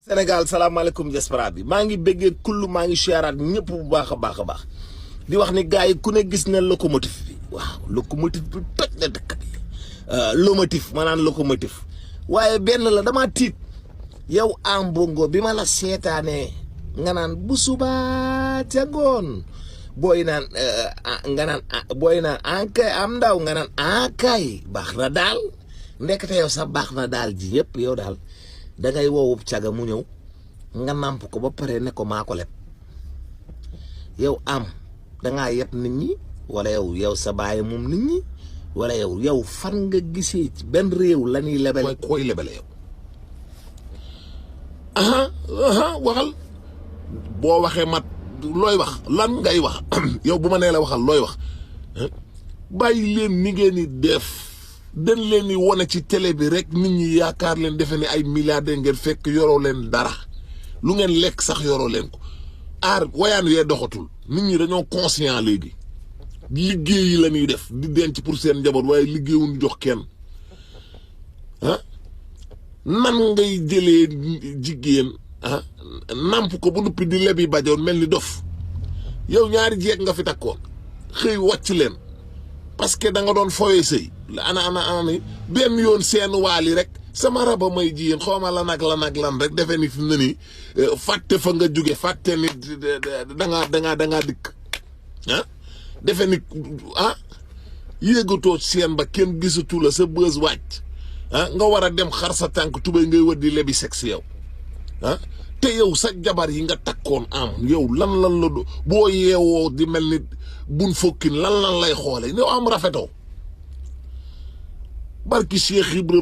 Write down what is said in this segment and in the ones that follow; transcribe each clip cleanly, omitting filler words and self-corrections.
Sénégal salaamaaleykum diaspora bi maa ngi bëggee kullu maa ngi siyaaraat ñëpp bu baax a baax di wax ni gars yi ku ne gis na locomotive bi waaw locomotive bi toj na dëkk bi lomotif maanaam locomotive waaye benn la dama tiit yow am bongo bi ma la seetaanee nga naan bu subaa ca ngoon booy naan nga naan booy naan ankay am ndaw nga naan ankay baax na daal ndekete yow sax baax na daal ji yëpp yow daal da ngay wowub caga mu ñëw nga nàmp ko ba pare ne ko maa ko leb yow am dangaa yeb nit ñi wala yow sa baay moom nit ñi wala yow fan nga gisee ci benn réew la ñuy lebale koy lebale yow waxal boo waxee mat looy wax lan ngay wax yow bu ma nee la waxal looy wax bàyyi leen ni ngeen di def dañ leen di wone ci télé bi rek nit ñi yaakaar leen defe ne ay milliardaires ngeen fekk yoroo leen dara lu ngeen lekk sax yoroo leen ko aar wayaan yee doxatul nit ñi dañoo conscient léegi liggéey yi la ñuy def di denc pour seen njaboot waaye liggéeyuñu jox kenn nan ngay jëlee jigéen namp ko bu nuppi di lebi bajoon mel ni dof yow ñaari jeeg nga fi takkoon xëy wàcc leen parce que da nga doon fooyee sëy ana ni benn yoon seen waali rek sama raba may jigéen xawma lan rek defe ni fi mu ne nii fàtte fa nga jóge fàtte ni dangaa dikk defe ni yéegatoo seen ba kenn gisatu la sa bës wàcc nga war a dem xar sa tànk tubéy ngay wër di lebi sexe yow te yow sa jabar yi nga takkoon am yow lan la boo yeewoo di mel ni bun fokkin lan lay xoole yow am rafetoo barki Cheikh Ibra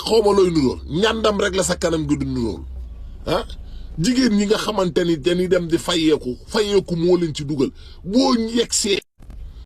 xawma looy nuróol ñàndam rek la sa kanam gi du nuróol jigéen ñi nga xamante ni dañuy dem di fayeeku moo leen ci dugal boo yegsee